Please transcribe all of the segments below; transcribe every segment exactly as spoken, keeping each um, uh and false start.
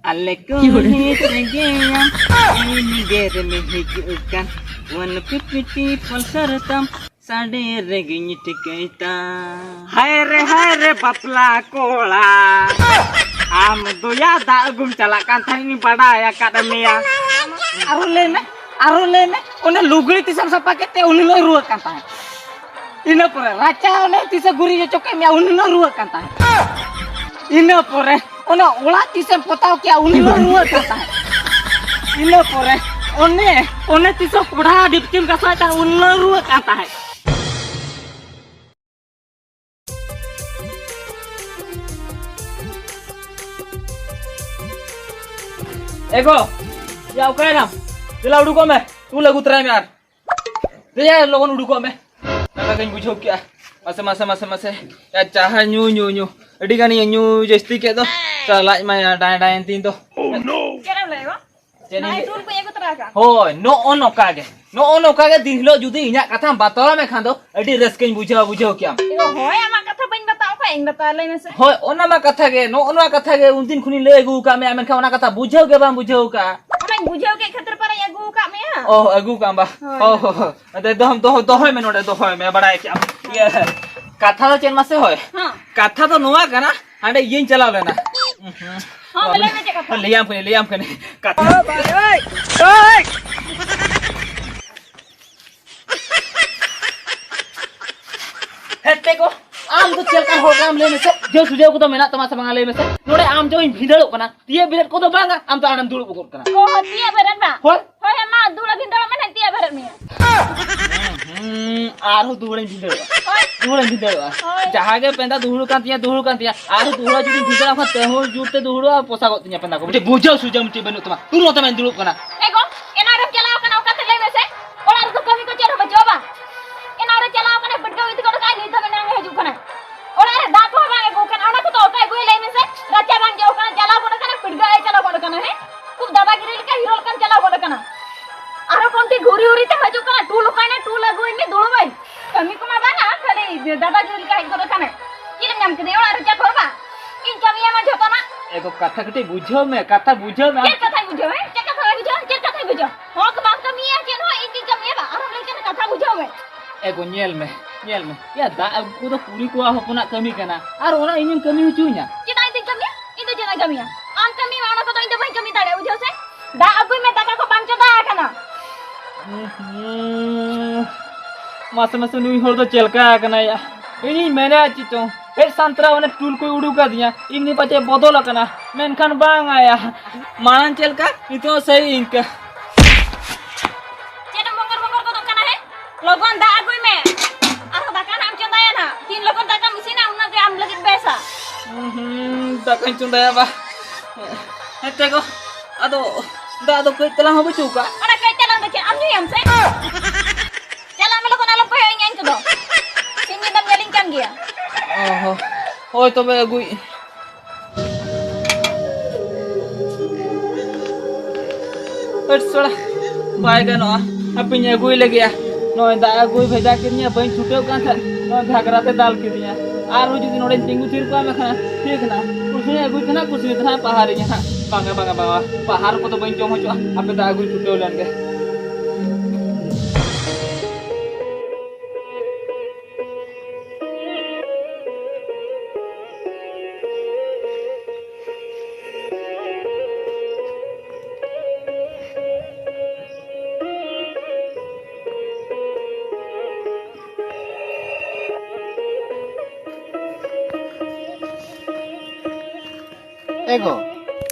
ᱟᱞᱮ ᱠᱩᱞᱦᱤ ᱨᱮᱜᱮ ᱟᱢ ᱤᱧ ᱜᱮᱨ ᱢᱮ ᱦᱤᱡᱩᱜ ᱠᱟᱱ ᱚᱱ ᱯᱤᱯᱤᱴᱤ ᱯᱚᱞᱥᱟᱨ ᱛᱟᱢ ᱥᱟᱰᱮ ᱨᱮᱜᱮᱧ ᱴᱷᱤᱠᱟᱹᱭ ᱛᱟ᱾ ᱦᱟᱭ ᱨᱮ ᱦᱟᱭ ᱨᱮ ᱵᱟᱯᱞᱟ ᱠᱚᱲᱟ, ᱟᱢ ᱫᱚᱭᱟ ᱫᱟᱜ ᱟᱹᱜᱩᱢ ᱪᱟᱞᱟᱜ ᱠᱟᱱ ᱛᱟᱦᱮᱸᱫ ᱤᱧ ᱵᱟᱰᱟᱭ ᱟᱠᱟᱫ ᱢᱮᱭᱟ᱾ ᱟᱨᱚ ᱞᱟᱹᱭ ᱢᱮ, ᱟᱨᱚ ᱞᱟᱹᱭ ᱢᱮ, ᱚᱱᱮ ᱞᱩᱜᱽᱲᱤ ᱛᱤᱥᱮᱢ ᱥᱟᱯᱷᱟ ᱠᱮᱫ ᱛᱮ ᱩᱱ ᱦᱤᱞᱳᱜ ᱨᱩᱣᱟᱹᱜ ᱠᱟᱱ ᱛᱟᱦᱮᱸᱫ᱾ ᱤᱱᱟᱹ ᱯᱚᱨᱮ ᱨᱟᱪᱟ ᱚᱱᱮ ᱛᱤᱥᱮ ᱜᱩᱨᱤᱡ ᱦᱚᱪᱚ ᱠᱮᱫ ᱢᱮᱭᱟ ᱩᱱ ᱦᱤᱞᱳᱜ ᱨᱩᱣᱟᱹᱜ ᱠᱟᱱ ᱛᱟᱦᱮᱸᱫ᱾ ᱤᱱᱟᱹ ᱯᱚᱨᱮ ᱚᱱᱟ ᱚᱲᱟᱜ ᱛᱤᱥᱮᱢ ᱯᱚᱛᱟᱣ ᱠᱮᱭᱟ ᱩᱱ ᱦᱤᱞᱳᱜ ᱨᱩᱣᱟᱹᱜ ᱠᱟᱱ ᱛᱟᱦᱮᱸᱫ᱾ ᱤᱱᱟᱹ ᱯᱚᱨᱮ ᱚᱱᱮ ᱚᱱᱮ ᱛᱤᱥᱚᱜ ᱠᱚᱲᱦᱟ ᱰᱤᱯᱪᱤᱢ ᱜᱟᱥᱟᱣᱮᱫ ᱛᱟᱦᱮᱸᱫ ᱩᱱ ᱦᱤᱞᱳᱜ ᱨᱩᱣᱟᱹᱜ ᱠᱟᱱ ᱛᱟᱦᱮᱸᱫ᱾ ᱮ ᱜᱚ, ᱭᱟ ᱚᱠᱟᱭᱮᱱᱟᱢ? ᱫᱮᱞᱟ ᱩᱰᱩᱠᱚᱜ ᱢᱮ, ᱴᱩᱞ ᱟᱹᱜᱩ ᱛᱚᱨᱟᱭ ᱢᱮ ᱟᱨ᱾ ᱫᱮᱭᱟ ᱞᱚᱜᱚᱱ ᱩᱰᱩᱠᱚᱜ ᱢᱮ, ᱞᱟᱸᱜᱟ ᱜᱤᱧ ᱵᱩᱡᱷᱟᱹᱣ ᱠᱮᱜᱼᱟ᱾ ᱢᱟᱥᱮ ᱢᱟᱥᱮ ᱢᱟᱥᱮ ᱢᱟᱥᱮ, ᱭᱟ ᱪᱟ ᱦᱟᱸ ᱧᱩ ᱧᱩ ᱧᱩ, ᱟᱹᱰᱤ ᱜᱟᱱᱤᱧ ᱧᱩ ᱡᱟᱹᱥᱛᱤ ᱠᱮᱫ ᱫᱚ, ᱪᱟ ᱞᱟᱡ ᱢᱟ ᱭᱟ ᱰᱟᱭ ᱰᱟᱭ ᱮᱱ ᱛᱤᱧ ᱫᱚ᱾ ᱪᱮᱫ ᱮᱢ ᱞᱟᱹᱭᱟ ᱜᱚ? ᱪᱮᱫ ᱤᱧ ᱱᱚᱜᱼᱚᱭ ᱞᱟᱹᱭ- ᱴᱩᱞ ᱠᱚᱧ ᱟᱹᱜᱩ ᱛᱚᱨᱟ ᱟᱠᱟᱫ᱾ ᱦᱳᱭ, ᱱᱚᱜᱼᱚ ᱱᱚᱝᱠᱟ ᱜᱮ, ᱱᱚᱜᱼᱚ ᱱᱚᱝᱠᱟ ᱜᱮ ᱫᱤᱱ ᱦᱤᱞᱳᱜ ᱡᱩᱫᱤ ᱤᱧᱟᱹᱜ ᱠᱟᱛᱷᱟᱢ ᱵᱟᱛᱟᱣᱟ ᱢᱮᱠᱷᱟᱱ ᱫᱚ ᱟᱹᱰᱤ ᱨᱟᱹᱥᱠᱟᱹᱧ ᱵᱩᱡᱷᱟᱹᱣᱟ, ᱵᱩᱡᱷᱟᱹᱣ ᱠᱮᱜᱼᱟᱢ᱾ ᱮ ᱜᱚ, ᱦᱳᱭ, ᱟᱢᱟᱜ ᱠᱟᱛᱷᱟ ᱵᱟᱹᱧ ᱵᱟᱛᱟᱣ ᱠᱷᱟᱡ ᱤᱧ ᱵᱟᱛᱟᱣᱟ, ᱞᱟᱹᱭ ᱢᱮᱥᱮ᱾ ᱦᱳᱭ, ᱚᱱᱟ ᱢᱟ ᱠᱟᱛᱷᱟ ᱜᱮ, ᱱᱚᱜᱼᱚ ᱱᱚᱣᱟ ᱠᱟᱛᱷᱟ ᱜᱮ ᱩᱱᱫᱤᱱ ᱠᱷᱚᱱᱤᱧ ᱞᱟᱹᱭ ᱟᱹᱜᱩ ᱟᱠᱟᱫ ᱢᱮᱭᱟ, ᱢᱮᱱᱠᱷᱟᱱ ᱚᱱᱟ ᱠᱟᱛᱷᱟ ᱵᱩᱡᱷᱟᱹᱣ ᱜᱮ ᱵᱟᱢ ᱵᱩᱡᱷᱟᱹᱣ ᱟᱠᱟᱫᱼᱟ᱾ ᱚᱱᱟᱧ ᱵᱩᱡᱷᱟᱹᱣ ᱠᱮᱫ ᱠᱷᱟᱹᱛᱤᱨ ᱯᱟᱨᱟᱧ ᱟᱹᱜᱩ ᱟᱠᱟᱫ ᱢᱮᱭᱟ᱾ ᱚ, ᱟᱹᱜᱩ ᱠᱟᱜ ᱟᱢ ᱵᱟ? ᱦᱳᱭ, ᱦᱳᱭ, ᱦᱳᱭ᱾ ᱦᱳᱭ᱾ ᱟᱫᱚ ᱫᱚᱦᱚ, ᱫᱚᱦᱚ, ᱫᱚᱦᱚᱭ ᱢᱮ ᱱᱚᱰᱮ, ᱫᱚᱦᱚᱭ ᱢᱮ, ᱵᱟᱲᱟᱭ ᱠᱮᱜ ᱟᱢ᱾ ᱤᱭᱟᱹ, ᱠᱟᱛᱷᱟ ᱫᱚ ᱪᱮᱫ ᱢᱟᱥᱮ ᱦᱳᱭ? ᱦᱮᱸ᱾ ᱠᱟᱛᱷᱟ ᱫᱚ ᱱᱚᱣᱟ ᱠᱟᱱᱟ, ᱦᱟᱸᱰᱮ ᱤᱭᱟᱹᱧ ᱪᱟᱞᱟᱣ ᱞᱮᱱᱟ᱾ ᱦᱮᱸ, ᱞᱟᱹᱭ ᱢᱮ ᱪᱮᱫ ᱠᱟᱛᱷᱟ? ᱞᱟᱹᱭᱟᱢ ᱠᱟᱹᱱᱟᱹᱧ, ᱞᱟᱹᱭᱟᱢ ᱠᱟᱹᱱᱟᱹᱧ᱾ ᱠᱟᱛᱷᱟ᱾ ᱦᱮᱸ, ᱛᱮ ᱜᱚ, ᱟᱢ ᱫᱚ ᱪᱮᱫ ᱞᱮᱠᱟᱱ ᱦᱚᱲ ᱠᱟᱱᱟᱢ ᱞᱟᱹᱭ ᱢᱮᱥᱮ? ᱡᱟᱹᱣ ᱥᱩᱡᱟᱹᱣ ᱠᱚᱫᱚ ᱢᱮᱱᱟᱜ ᱛᱟᱢᱟ ᱥᱮ ᱵᱟᱝᱟ ᱞᱟᱹᱭ ᱢᱮᱥᱮ? ᱱᱚᱰᱮ ᱟᱢ ᱡᱮ ᱤᱧ ᱵᱷᱤᱸᱫᱟᱹᱲᱚᱜ ᱠᱟᱱᱟ, ᱛᱤᱭᱟᱹ ᱵᱮᱨᱮᱫ ᱠᱚᱫᱚ ᱵᱟᱝᱟ, ᱟᱢ ᱫᱚ ᱟᱲᱮᱢ ᱫᱩᱲᱩᱵ ᱜᱚᱫ ᱠᱟᱱᱟ᱾ ᱚ, ᱛᱤᱭᱟᱹ ᱵᱮᱨᱮᱫ ᱵᱟᱝ? ᱦᱳᱭ᱾ ᱦᱳᱭ, ᱦᱮᱸ, ᱢᱟ, ᱫᱩᱲᱩᱵ ᱵᱷᱤᱸᱫᱟᱹᱲᱚᱜ ᱢᱮ, ᱱᱟᱦᱟᱜ ᱛᱤᱭᱟᱹ ᱵᱮᱨᱮᱫ ᱢᱮᱭᱟ᱾ ᱦᱩᱸ, ᱟᱨᱦᱚᱸ ᱫᱩᱦᱩᱲᱟᱹᱧ ᱵᱷᱤᱸᱫᱟᱹᱲᱚᱜᱼᱟ᱾ ᱦᱳᱭ᱾ ᱫᱩᱦᱩᱲᱟᱹᱧ ᱵᱷᱤᱸᱫᱟᱹᱲᱚᱜᱼᱟ᱾ ᱦᱳᱭ᱾ ᱡᱟᱦᱟᱸ ᱜᱮ ᱯᱮᱸᱫᱟ ᱫᱩᱦᱩᱲᱩ ᱠᱟᱱ ᱛᱤᱧᱟ, ᱫᱩᱦᱩᱲᱩ ᱠᱟᱱ ᱛᱤᱧᱟ᱾ ᱟᱨᱦᱚᱸ ᱫᱩᱦᱩᱲᱟ ᱡᱩᱫᱤᱧ ᱵᱷᱤᱸᱫᱟᱹᱲᱟ, ᱠᱷᱟᱱ ᱛᱮᱦᱚᱸ ᱡᱩᱨ ᱛᱮ ᱫᱩᱦᱩᱲᱩᱜᱼᱟ, ᱯᱚᱥᱟᱜᱚᱜ ᱛᱤᱧᱟ ᱯᱮᱸᱫᱟ ᱠᱚ᱾ ᱢᱤᱫᱴᱤᱡ ᱵᱩᱡᱷᱟᱹᱣ ᱥᱩᱡᱷᱟᱹᱣ ᱢᱤᱫᱴᱤᱡ ᱵᱟᱹᱱᱩᱜ ᱛᱟᱢᱟ᱾ ᱛᱩᱞ ᱠᱟᱛᱮ ᱢᱮᱱ ᱫᱩᱲᱩᱵ ᱠᱟᱱᱟ᱾ ᱮ ᱜᱚ, ᱮᱱᱟᱝ ᱨᱮᱢ ᱪᱟᱞᱟᱣ ᱠᱟᱱᱟ, ᱚᱠᱟᱛᱮ ᱞᱟᱹᱭ ᱢᱮᱥᱮ? ᱚᱲᱟᱜ ᱨᱮᱫᱚ ᱠᱟᱹᱢᱤ ᱠᱚ ᱪᱮᱫ ᱦᱚᱸ ᱵᱟᱹᱪᱩᱜᱼᱟ ᱵᱟᱝ? ᱮᱱᱟᱝ ᱨᱮ ᱪᱟᱞᱟᱣ ᱠᱟᱱᱟᱭ, ᱯᱟᱹᱴᱠᱟᱹᱣ ᱤᱫᱤ ᱜᱚᱫ ᱠᱟᱜᱼᱟᱭ, ᱱᱤᱛ ᱫᱷᱟᱹᱵᱤᱡ ᱱᱟᱝ ᱦᱤᱡᱩᱜ ᱠᱟᱱᱟᱭ᱾ ᱚᱲᱟᱜ ᱨᱮ ᱫᱟᱜ ᱠᱚᱦᱚᱸ ᱵᱟᱝ ᱟᱹᱜᱩ ᱠᱟᱱᱟ, ᱚᱱᱟ ᱠᱚᱫᱚ ᱚᱠᱚᱭ ᱟᱹᱜᱩᱭᱟ ᱞᱟᱹᱭ ᱢᱮᱥᱮ? ᱨᱟᱪᱟ ᱵᱟᱝ ᱡᱚᱜ ᱠᱟᱱᱟ, ᱪᱟᱞᱟᱣ ᱜᱚᱫ ᱠᱟᱱᱟ, ᱯᱤᱰᱜᱟᱹ ᱮ ᱪᱟᱞᱟᱣ ᱜᱚᱫ ᱠᱟᱱᱟ, ᱦᱮᱸ? ᱠᱷᱩᱵ ᱫᱟᱫᱟᱜᱤᱨᱤ ᱞᱮᱠᱟ ᱦᱤᱨᱳ ᱞᱮᱠᱟᱢ ᱪᱟᱞᱟᱣ ᱜᱚᱫ ᱠᱟᱱᱟ᱾ ᱟᱨᱦᱚᱸ ᱠᱚᱱᱴᱤ ᱜᱷᱩᱨᱤ ᱦᱩᱨᱤ ᱛᱮᱢ ᱦᱤᱡᱩᱜ ᱠᱟᱱᱟ, ᱴᱩᱞ ᱚᱠᱟᱭᱱᱟ, ᱴᱩᱞ ᱟᱹᱜᱩᱭ ᱢᱮ, ᱫᱩᱲᱩᱵᱟᱹᱧ᱾ ᱠᱟᱹᱢᱤ ᱠᱚᱢᱟ ᱵᱟᱝᱟ, ᱠᱷᱟᱹᱞᱤ ᱫᱟᱫᱟᱜᱤᱨᱤ ᱞᱮᱠᱟ ᱦᱮᱡ ᱜᱚᱫ ᱠᱟᱱᱟ᱾ ᱪᱮᱫ ᱮᱢ ᱧᱟᱢ ᱠᱮᱫᱮᱭᱟ ᱚᱲᱟᱜ ᱨᱮ ᱪᱟᱠᱚᱨ ᱵᱟ? ᱤᱧ ᱠᱟᱹᱢᱤᱭᱟᱢᱟ ᱡᱷᱚᱛᱚᱱᱟᱜ᱾ ᱮ ᱜᱚ, ᱠᱟᱛᱷᱟ ᱠᱟᱹᱴᱤᱡ ᱵᱩᱡᱷᱟᱹᱣ ᱢᱮ, ᱠᱟᱛᱷᱟ ᱵᱩᱡᱷᱟᱹᱣ ᱢᱮ᱾ ᱪᱮᱫ ᱠᱟᱛᱷᱟᱧ ᱵᱩᱡᱷᱟᱹᱣᱟ, ᱦᱮᱸ? ᱪᱮᱫ ᱠᱟᱛᱷᱟ ᱵᱩᱡᱷᱟᱹᱣᱟ? ᱪᱮᱫ ᱠᱟᱛᱷᱟᱧ ᱵᱩᱡᱷᱟᱹᱣᱟ? ᱦᱚᱸ ᱠᱚ ᱵᱟᱢ ᱠᱟᱹᱢᱤᱭᱟ, ᱪᱮᱫ ᱦᱚᱸ ᱤᱧ ᱜᱤᱧ ᱠᱟᱹᱢᱤᱭᱟ ᱵᱟᱝ? ᱟᱨᱦᱚᱸ ᱞᱟᱹᱭ ᱠᱟᱱᱟ ᱠᱟᱛᱷᱟ ᱵᱩᱡᱷᱟᱹᱣ ᱢᱮ᱾ ᱮ ᱜᱚ, ᱧᱮᱞ ᱢᱮ, ᱧᱮᱞ ᱢᱮ᱾ ᱭᱟ, ᱫᱟᱜ ᱟᱹᱜᱩ ᱫᱚ ᱠᱩᱲᱤ ᱠᱚᱣᱟᱜ ᱦᱚᱯᱚᱱᱟᱜ ᱠᱟᱹᱢᱤ ᱠᱟᱱᱟ, ᱟᱨ ᱚᱱᱟ ᱤᱧᱮᱢ ᱠᱟᱹᱢᱤ ᱦᱚᱪᱚᱧᱟ? ᱪᱮᱫᱟᱜ ᱤᱧ ᱫᱚᱧ ᱠᱟᱹᱢᱤᱭᱟ? ᱤᱧ ᱫᱚ ᱪᱮᱫᱟᱜ ᱤᱧ ᱠᱟᱹᱢᱤᱭᱟ? ᱟᱢ ᱠᱟᱹᱢᱤ ᱢᱮ, ᱚᱱᱟ ᱠᱚᱫᱚ ᱤᱧ ᱫᱚ ᱵᱟᱹᱧ ᱠᱟᱹᱢᱤ ᱫᱟᱲᱮᱭᱟᱜᱼᱟ, ᱵᱩᱡᱷᱟᱹᱣ ᱥᱮ? ᱫᱟᱜ ᱟᱹᱜᱩᱭ ᱢᱮ, ᱫᱟᱠᱟ ᱠᱚ ᱵᱟᱝ ᱪᱚᱸᱫᱟ ᱟᱠᱟᱱᱟ᱾ ᱩᱸᱦᱩᱸ᱾ ᱢᱟᱥᱮ, ᱢᱟᱥᱮ, ᱱᱩᱭ ᱦᱚᱲ ᱫᱚ ᱪᱮᱫ ᱞᱮᱠᱟ ᱟᱠᱟᱱᱟᱭ ᱭᱟ? ᱤᱧᱤᱧ ᱢᱮᱱᱟ ᱪᱮᱫ ᱪᱚᱝ, ᱦᱮᱡ ᱥᱟᱱᱛᱨᱟ ᱚᱱᱮ ᱴᱩᱞ ᱠᱚᱭ ᱩᱰᱩᱠ ᱟᱫᱤᱧᱟ, ᱤᱧ ᱯᱟᱪᱮ ᱵᱚᱫᱚᱞ ᱟᱠᱟᱱᱟ, ᱢᱮᱱᱠᱷᱟᱱ ᱵᱟᱝ ᱟᱭᱟ᱾ ᱢᱟᱲᱟᱝ ᱪᱮᱫ ᱞᱮᱠᱟ, ᱱᱤᱛᱚᱜ ᱥᱮᱭ ᱤᱱᱠᱟᱹ᱾ ᱪᱮᱫ ᱮᱢ ᱵᱚᱸᱜᱚᱨ ᱵᱚᱸᱜᱚᱨ ᱜᱚᱫᱚᱜ ᱠᱟᱱᱟ ᱦᱮ? ᱞᱚᱜᱚᱱ ᱫᱟᱜ ᱟᱹᱜᱩᱭ ᱢᱮ᱾ ᱟᱨᱦᱚᱸ ᱫᱟᱠᱟ ᱱᱟᱜ ᱮᱢ ᱪᱚᱸᱫᱟᱭᱟ ᱱᱟᱜ᱾ ᱛᱤᱱ ᱞᱚᱜᱚᱱ ᱫᱟᱠᱟᱢ ᱤᱥᱤᱱᱟ, ᱩᱱᱟᱹᱜ ᱜᱮ ᱟᱢ ᱞᱟᱹᱜᱤᱫ ᱵᱮᱥᱟ᱾ ᱦᱩᱸ, ᱦᱩᱸ, ᱫᱟᱠᱟᱧ ᱪᱚᱸᱫᱟᱭᱟ ᱵᱟ᱾ ᱦᱮᱸᱛᱮ ᱜᱚ, ᱟᱫᱚ ᱫᱟᱜ ᱫᱚ ᱠᱟᱹᱡ ᱛᱟᱞᱟᱝ ᱦᱚᱸ ᱵᱟᱹᱪᱩᱜ ᱠᱟᱜ᱾ ᱚᱱᱟ ᱠᱟᱹᱡ ᱛᱟᱞᱟᱝ ᱫᱚ ᱪᱮᱫ ᱟᱢ ᱧᱩᱭᱟᱢ ᱥᱮ? ᱪᱟᱞᱟᱜ ᱢᱮ ᱞᱚᱜᱚᱱ, ᱟᱞᱚᱢ ᱠᱚᱭᱚᱜ ᱤᱧ ᱟᱹᱧ ᱠᱚᱫᱚ᱾ ᱥᱤᱧ ᱧᱤᱫᱟᱹᱢ ᱧᱮᱞᱤᱧ ᱠᱟᱱ ᱜᱮᱭᱟ᱾ ᱚ ᱦᱚᱸ, ᱦᱳᱭ ᱛᱚᱵᱮ ᱟᱹᱜᱩᱭ᱾ ᱦᱟᱹᱴ ᱥᱚᱲᱟ, ᱵᱟᱭ ᱜᱟᱱᱚᱜᱼᱟ, ᱦᱟᱯᱮᱧ ᱟᱹᱜᱩᱭ ᱞᱟᱹᱜᱤᱫᱼᱟ᱾ ᱱᱚᱜᱼᱚᱭ ᱫᱟᱜ ᱟᱹᱜᱩᱭ ᱵᱷᱮᱡᱟ ᱠᱤᱫᱤᱧᱟ, ᱵᱟᱹᱧ ᱪᱷᱩᱴᱟᱹᱣ ᱠᱟᱱ ᱠᱷᱟᱱ ᱱᱚᱜᱼᱚᱭ ᱜᱷᱟᱜᱽᱨᱟ ᱛᱮ ᱫᱟᱞ ᱠᱤᱫᱤᱧᱟ᱾ ᱟᱨᱦᱚᱸ ᱡᱩᱫᱤ ᱱᱚᱰᱮᱧ ᱛᱤᱸᱜᱩ ᱛᱷᱤᱨ ᱠᱚᱜᱼᱟ, ᱢᱮᱱᱠᱷᱟᱱ ᱴᱷᱤᱠ ᱱᱟ, ᱠᱩᱥᱤᱧ ᱟᱹᱜᱩᱭ ᱛᱟᱦᱮᱱᱟ, ᱠᱩᱥᱤ ᱛᱟᱦᱮᱱᱟ ᱯᱟᱦᱟᱨᱤᱧᱟ ᱦᱟᱸᱜ᱾ ᱵᱟᱝᱟ, ᱵᱟᱝᱟ, ᱵᱟᱝᱟ, ᱯᱟᱦᱟᱨ ᱠᱚᱫᱚ ᱵᱟᱹᱧ ᱡᱚᱢ ᱦᱚᱪᱚᱜᱼᱟ, ᱦᱟᱯᱮ ᱫᱟᱜ ᱟᱹᱜᱩᱭ ᱪᱷᱩᱴᱟᱹᱣ ᱞᱮᱱ ᱜᱮ᱾ ᱮ ᱜᱚ᱾